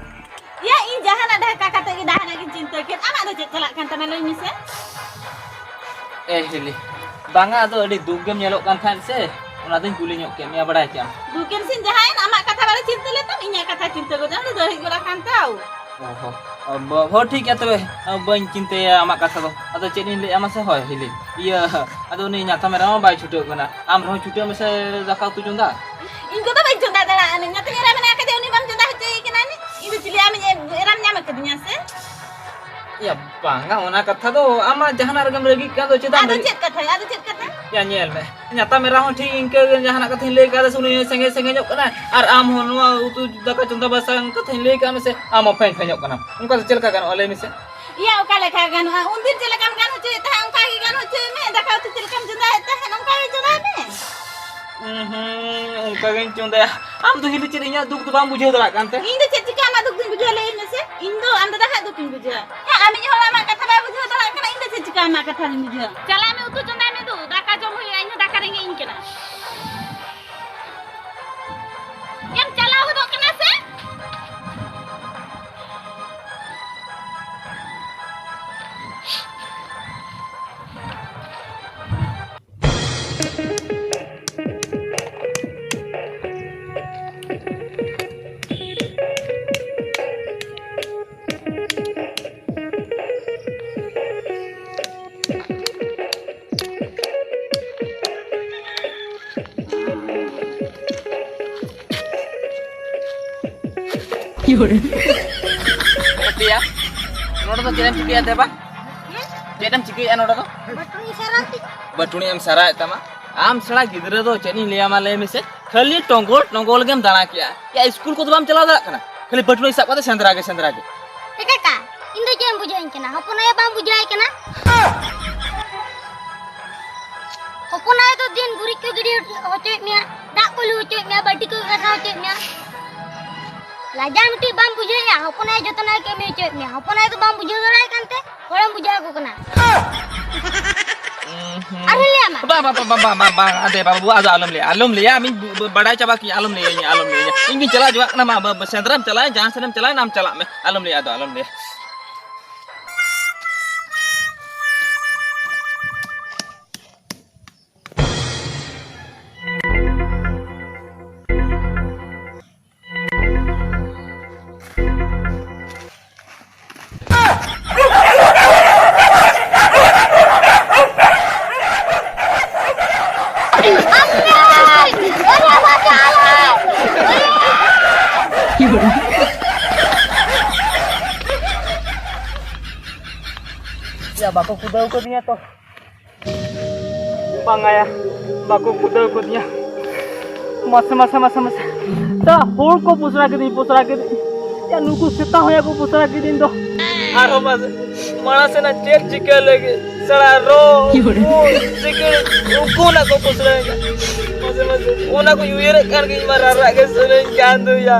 ᱭᱟ ᱤᱧ ᱡᱟᱦᱟᱱᱟᱜ ᱰᱷᱟᱠᱟ ᱠᱟᱛᱮ ᱜᱮ ᱡᱟᱦᱟᱱᱟᱜ ᱜᱤᱧ ᱪᱤᱱᱛᱟᱹ ᱠᱮᱫ, ᱟᱢᱟᱜ ᱫᱚ ᱪᱮᱫ ᱪᱟᱞᱟᱜ ᱠᱟᱱ ᱛᱟᱢᱟ ᱞᱟᱹᱭ ᱢᱮᱥᱮ? ᱮ ᱦᱤᱞᱤ, ᱵᱟᱝᱟ ᱟᱫᱚ ᱟᱹᱰᱤ ᱫᱩᱠ ᱜᱮᱢ ᱧᱮᱞᱚᱜ ᱠᱟᱱ ᱛᱟᱦᱮᱸᱫ ᱥᱮ, ᱚᱱᱟᱛᱤᱧ ᱠᱩᱞᱤ ᱧᱚᱜ ᱠᱮᱫ ᱢᱮᱭᱟ, ᱵᱟᱲᱟᱭ ᱠᱮᱫᱟᱢ᱾ ᱫᱩᱠᱮᱱ ᱥᱮᱧ ᱡᱟᱦᱟᱸᱭᱮᱱ, ᱟᱢᱟᱜ ᱠᱟᱛᱷᱟ ᱵᱟᱞᱮ ᱪᱤᱱᱛᱟᱹ ᱞᱮᱫ ᱛᱟᱢ, ᱤᱧᱟᱜ ᱠᱟᱛᱷᱟ ᱪᱤᱱᱛᱟᱹ ᱜᱚᱫ ᱟᱢ, ᱩᱱᱤ ᱫᱚ ᱦᱮᱡ ᱜᱚᱫ ᱟᱠᱟᱱ ᱛᱟᱣ᱾ ᱚ ᱦᱚ, ᱚ, ᱵᱚ-, ᱦᱚ, ᱴᱷᱤᱠ ᱜᱮᱭᱟ ᱛᱚᱵᱮ, ᱚ, ᱵᱟᱹᱧ ᱪᱤᱱᱛᱟᱹᱭᱟ ᱟᱢᱟᱜ ᱠᱟᱛᱷᱟ ᱫᱚ᱾ ᱟᱫᱚ ᱪᱮᱫ ᱤᱧ ᱞᱟᱹᱭᱟ ᱢᱟᱥᱮ? ᱦᱳᱭ ᱦᱤᱞᱤ, ᱤᱭᱟᱹ, ᱟᱫᱚ ᱩᱱᱤ ᱧᱟᱛᱟᱢ ᱮᱨᱟ ᱢᱟ ᱵᱟᱭ ᱪᱷᱩᱴᱟᱹᱣ ᱠᱟᱱᱟ, ᱟᱢ ᱨᱮᱦᱚᱸ ᱪᱷᱩᱴᱟᱹᱣ ᱢᱮᱥᱮ ᱫᱟᱠᱟ ᱩᱛᱩ ᱪᱚᱸᱫᱟ᱾ ᱤᱧ ᱠᱚᱫᱚ ᱵᱟᱹᱧ ᱪᱚᱸᱫᱟ ᱫᱟᱲᱮᱭᱟᱜᱼᱟ, ᱧᱟᱛᱟᱢ ᱮᱨᱟ ᱢᱮᱱᱟᱭ ᱠᱟᱫᱮᱭᱟ, ᱩᱱᱤ ᱵᱟᱢ ᱪᱚᱸᱫᱟ ᱦᱚᱪᱚᱭᱮ ᱠᱟᱱᱟ ᱱᱤ? ᱤᱧ ᱫᱚ ᱪᱤᱞᱤ ᱟᱢᱤᱧ ᱮᱨᱟᱢ ᱧᱟᱢ ᱟᱠᱟᱫᱤᱧᱟ ᱥᱮ? ᱭᱟ, ᱵᱟᱝᱟ, ᱚᱱᱟ ᱠᱟᱛᱷᱟ ᱫᱚ ᱟᱢᱟᱜ ᱡᱟᱦᱟᱱᱟᱜ ᱨᱮᱜᱮᱢ ᱨᱟᱹᱜᱤᱜ ᱠᱟᱱ ᱫᱚ, ᱪᱮᱫᱟᱜ ᱮᱢ ᱟᱫᱚ ᱨᱟᱹᱜᱤᱜ? ᱪᱮᱫ ᱠᱟᱛᱷᱟ? ᱟᱫᱚ ᱪᱮᱫ ᱠᱟᱛᱷᱟ? ᱭᱟ, ᱧᱮᱞ ᱢᱮ, ᱧᱟᱛᱟᱢ ᱮᱨᱟ ᱦᱚᱸ ᱴᱷᱤᱠ ᱤᱱᱠᱟᱹ ᱜᱮ ᱡᱟᱦᱟᱱᱟᱜ ᱠᱟᱛᱷᱟᱧ ᱞᱟᱹᱭ ᱠᱟᱫᱟ ᱥᱮ, ᱩᱱᱤ ᱦᱚᱸ ᱥᱮᱸᱜᱮ ᱥᱮᱸᱜᱮᱧᱚᱜ ᱠᱟᱱᱟᱭ, ᱟᱨ ᱟᱢ ᱦᱚᱸ ᱱᱚᱣᱟ ᱩᱛᱩ ᱫᱟᱠᱟ ᱪᱚᱸᱫᱟ ᱵᱟᱥᱟᱝ ᱠᱟᱛᱷᱟᱧ ᱞᱟᱹᱭ ᱠᱟᱜ ᱢᱮᱥᱮ, ᱟᱢ ᱦᱚᱸ ᱯᱷᱮᱧ ᱯᱷᱮᱧᱚᱜ ᱠᱟᱱᱟᱢ᱾ ᱚᱱᱠᱟ ᱫᱚ ᱪᱮᱫ ᱞᱮᱠᱟ ᱜᱟᱱᱚᱜᱼᱟ, ᱞᱟᱹᱭ ᱢᱮᱥᱮ? ᱭᱟ, ᱚᱠᱟ ᱞᱮᱠᱟ ᱜᱟᱱᱚᱜᱼᱟ? ᱩᱱᱫᱤᱱ ᱪᱮᱫ ᱞᱮᱠᱟᱢ ᱜᱟᱱ ᱦᱚᱪᱚᱭᱮᱫ ᱛᱟᱦᱮᱸᱫ, ᱚᱱᱠᱟ ᱜᱮ ᱜᱟᱱ ᱦᱚᱪᱚᱭ ᱢᱮ᱾ ᱫᱟᱠᱟ ᱩᱛᱩ ᱪᱮᱫ ᱞᱮᱠᱟᱢ ᱪᱚᱸᱫᱟᱭᱮᱫ ᱛᱟᱦᱮᱸᱫ, ᱚᱱᱠᱟ ᱜᱮ ᱪᱚᱸᱫᱟᱭ ᱢᱮ᱾ ᱩᱸ ᱦᱩᱸ, ᱚᱱᱠᱟ ᱜᱤᱧ ᱪᱚᱸᱫᱟᱭᱟ᱾ ᱟᱢ ᱫᱚ ᱦᱤᱞᱤ ᱪᱮᱫ ᱤᱧᱟᱹᱜ ᱫᱩᱠ ᱫᱚ ᱵᱟᱢ ᱵᱩᱡᱷᱟᱹᱣ ᱫᱟᱲᱮᱭᱟᱜ ᱠᱟᱱ ᱛᱮ? ᱤᱧ ᱫᱚ ᱪᱮᱫ ᱪᱤᱠᱟᱹ ᱟᱢᱟᱜ ᱫᱩᱠ ᱫᱚᱧ ᱵᱩᱡᱷᱟᱹᱣ ᱞᱟᱹᱭ ᱢᱮᱥᱮ, ᱤᱧ ᱫᱚ ᱟᱢ ᱫᱟᱫᱟ ᱦᱟᱜ ᱫᱚ ᱯᱤᱧ ᱵᱩᱡᱷᱟᱹᱣᱟ᱾ ᱦᱮᱸ, ᱟᱢᱤᱡ ᱦᱚᱲ ᱟᱢᱟᱜ ᱠᱟᱛᱷᱟ ᱵᱟᱭ ᱵᱩᱡᱷᱟᱹᱣ ᱫᱟᱲᱮᱭᱟᱜ ᱠᱟᱱᱟ, ᱤᱧ ᱫᱚ ᱪᱮᱫ ᱪᱤᱠᱟ ᱟᱢᱟᱜ ᱠᱟᱛᱷᱟ ᱨᱤᱧ ᱵᱩᱡᱷᱟᱹᱣᱟ? ᱪᱟᱞᱟᱜ ᱢᱮ, ᱩᱛᱩ ᱪᱚᱸᱫᱟᱭ ᱢᱮ ᱫᱩ, ᱫᱟᱠᱟ ᱡᱚᱢ ᱦᱩᱭᱩᱜᱼᱟ, ᱤᱧ ᱦᱚᱸ ᱫᱟᱠᱟ ᱨᱮᱸᱜᱮᱡ ᱤᱧ ᱠᱟᱱᱟ᱾ ᱮᱢ ᱪᱟᱞᱟᱣ ᱜᱚᱫᱚᱜ ᱠᱟᱱᱟ ᱥᱮ? ᱮ ᱯᱤᱭᱟ, ᱱᱚᱰᱮ ᱫᱚ ᱪᱮᱫ ᱮᱢ ᱪᱤᱠᱟᱹᱭᱟ ᱫᱮᱵᱟ? ᱪᱮᱫ ᱮᱢ ᱪᱤᱠᱟᱹᱭᱮᱫᱼᱟ ᱱᱚᱰᱮ ᱫᱚ? ᱵᱟᱹᱴᱩᱲᱤ ᱥᱟᱨᱟᱣ ᱛᱤᱧ᱾ ᱵᱟᱹᱴᱩᱲᱤ ᱮᱢ ᱥᱟᱨᱟᱣᱮᱫ ᱛᱟᱢᱟ? ᱟᱢ ᱥᱮᱬᱟ ᱜᱤᱫᱽᱨᱟᱹ ᱫᱚ ᱪᱮᱫ ᱤᱧ ᱞᱟᱹᱭᱟᱢᱟ ᱞᱟᱹᱭ ᱢᱮᱥᱮ, ᱠᱷᱟᱹᱞᱤ ᱴᱚᱸᱜᱚᱞ ᱴᱚᱸᱜᱚᱞ ᱜᱮᱢ ᱫᱟᱬᱟ ᱠᱮᱜᱼᱟ᱾ ᱭᱟ, ᱥᱠᱩᱞ ᱠᱚᱫᱚ ᱵᱟᱢ ᱪᱟᱞᱟᱣ ᱫᱟᱲᱮᱭᱟᱜ ᱠᱟᱱᱟ, ᱠᱷᱟᱹᱞᱤ ᱵᱟᱹᱴᱩᱲᱤ ᱥᱟᱵ ᱠᱟᱛᱮ ᱥᱮᱸᱫᱽᱨᱟ ᱜᱮ ᱥᱮᱸᱫᱽᱨᱟ ᱜᱮ᱾ ᱮ ᱠᱟᱠᱟ, ᱤᱧ ᱫᱚ ᱪᱮᱫ ᱮᱢ ᱵᱩᱡᱷᱟᱹᱣᱟᱹᱧ ᱠᱟᱱᱟ? ᱦᱚᱯᱚᱱ ᱟᱭᱳ ᱵᱟᱢ ᱵᱩᱡᱷᱟᱹᱣᱟᱭ ᱠᱟᱱᱟ? ᱦᱚᱯᱚᱱ ᱟᱭᱳ ᱫᱚ ᱫᱤᱱ ᱜᱩᱨᱤᱡ ᱠᱚ ᱜᱤᱰᱤ ᱦᱚᱪᱚᱭᱮᱫ ᱢᱮᱭᱟ, ᱫᱟᱜ ᱠᱚ ᱞᱩ ᱦᱚᱪᱚᱭᱮᱫ ᱢᱮᱭᱟ, ᱵᱟᱹᱴᱤ ᱠᱚ ᱜᱷᱟᱥᱟᱣ ᱦᱚᱪᱚᱭᱮᱫ ᱢᱮᱭᱟ᱾ ᱞᱟᱡᱟ ᱢᱤᱫᱴᱤᱡ ᱵᱟᱢ ᱵᱩᱡᱷᱟᱹᱣᱮᱫᱼᱟ? ᱦᱚᱯᱚᱱ ᱟᱭᱳ ᱡᱚᱛᱚᱱᱟᱜ ᱠᱟᱹᱢᱤ ᱦᱚᱪᱚᱭᱮᱫ ᱢᱮᱭᱟ, ᱦᱚᱯᱚᱱ ᱟᱭᱳ ᱫᱚ ᱵᱟᱢ ᱵᱩᱡᱷᱟᱹᱣ ᱫᱟᱲᱮᱭᱟᱭ ᱠᱟᱱᱛᱮ ᱦᱚᱲᱮᱢ ᱵᱩᱡᱷᱟᱹᱣ ᱟᱠᱚ ᱠᱟᱱᱟ᱾ ᱟᱨᱦᱚᱸ ᱞᱟᱹᱭ ᱟᱢᱟ? ᱵᱟᱝ, ᱵᱟᱝ, ᱵᱟᱝ, ᱟᱫᱮ ᱵᱟᱹᱵᱩ, ᱟᱫᱚ ᱟᱞᱚᱢ ᱞᱟᱹᱭᱟ, ᱟᱞᱚᱢ ᱞᱟᱹᱭᱟ, ᱟᱢᱤᱧ ᱵᱩ-, ᱵᱩ-, ᱵᱟᱰᱟᱭ ᱪᱟᱵᱟ ᱠᱤᱧ, ᱟᱞᱚᱢ ᱞᱟᱹᱭᱟ, ᱟᱞᱚᱢ ᱞᱟᱹᱭᱟ᱾ ᱤᱧ ᱜᱤᱧ ᱪᱟᱞᱟᱣ ᱪᱟᱵᱟᱜ ᱠᱟᱱᱟ, ᱢᱟ, ᱵᱟ-, ᱵᱟ-, ᱥᱮᱸᱫᱽᱨᱟᱢ ᱪᱟᱞᱟᱜᱼᱟ, ᱡᱟᱦᱟᱸ ᱥᱮᱱᱮᱢ ᱪᱟᱞᱟᱜᱼᱟ, ᱟᱢ ᱪᱟᱞᱟᱜ ᱢᱮ, ᱟᱞᱚᱢ ᱞᱟᱹᱭᱟ, ᱟᱫᱚ ᱟᱞᱚᱢ ᱞᱟᱹᱭᱟ᱾ ᱭᱟ, ᱵᱟᱠᱚ ᱠᱩᱫᱟᱹᱣ ᱠᱟᱫᱤᱧᱟ ᱛᱚ? ᱵᱟᱝᱟ ᱭᱟ, ᱵᱟᱠᱚ ᱠᱩᱫᱟᱹᱣ ᱠᱟᱫᱤᱧᱟ᱾ ᱢᱟᱥᱮ, ᱢᱟᱥᱮ, ᱢᱟᱥᱮ, ᱢᱟᱥᱮ᱾ ᱛᱟ ᱦᱚᱲ ᱠᱚ ᱯᱚᱥᱲᱟ ᱠᱤᱫᱤᱧ, ᱯᱚᱥᱲᱟ ᱠᱤᱫᱤᱧ᱾ ᱭᱟ, ᱱᱩᱠᱩ ᱥᱮᱛᱟ ᱦᱚᱸᱭᱟ ᱠᱚ ᱯᱚᱥᱲᱟ ᱠᱤᱫᱤᱧ ᱫᱚ᱾ ᱟᱨᱦᱚᱸ ᱢᱟᱥᱮ, ᱢᱟᱲᱟᱝ ᱥᱮᱱᱟᱜ ᱪᱮᱫ ᱪᱤᱠᱟᱹ ᱞᱟᱹᱜᱤᱫ? ᱥᱮᱬᱟ ᱨᱚ, ᱤᱭᱩᱨᱮ᱾ ᱩᱱᱠᱩ ᱱᱟᱜ ᱠᱚ ᱯᱚᱥᱲᱟᱭᱮᱫᱟ᱾ ᱢᱟᱥᱮ, ᱢᱟᱥᱮ, ᱚᱱᱟ ᱠᱚᱧ ᱩᱭᱦᱟᱹᱨᱮᱫ ᱠᱷᱟᱱ ᱜᱮ ᱤᱧ ᱢᱟ ᱨᱟᱨᱟᱜ ᱜᱮ ᱥᱟᱱᱟᱧ ᱠᱟᱱ ᱫᱚᱭᱟ᱾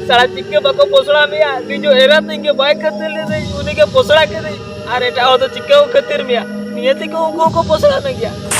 ᱥᱟᱞᱟ ᱪᱤᱠᱟᱹ ᱵᱟᱠᱚ ᱯᱚᱥᱲᱟ ᱢᱮᱭᱟ? ᱱᱤᱡᱚ ᱮᱨᱟ ᱛᱤᱧ ᱜᱮ ᱵᱟᱭ ᱠᱷᱟᱹᱛᱤᱨ ᱞᱮᱫᱮᱧ, ᱩᱱᱤ ᱜᱮ ᱯᱚᱥᱲᱟ ᱠᱮᱫᱮᱧ᱾ ᱟᱨ ᱮᱴᱟᱜ ᱦᱚᱲ ᱫᱚ ᱪᱤᱠᱟᱹ ᱠᱚ ᱠᱷᱟᱹᱛᱤᱨ ᱢᱮᱭᱟ? ᱱᱤᱭᱟᱹ ᱛᱮᱜᱮ ᱩᱱᱠᱩ ᱦᱚᱸᱠᱚ ᱯᱚᱥᱲᱟ ᱢᱮ ᱜᱮᱭᱟ᱾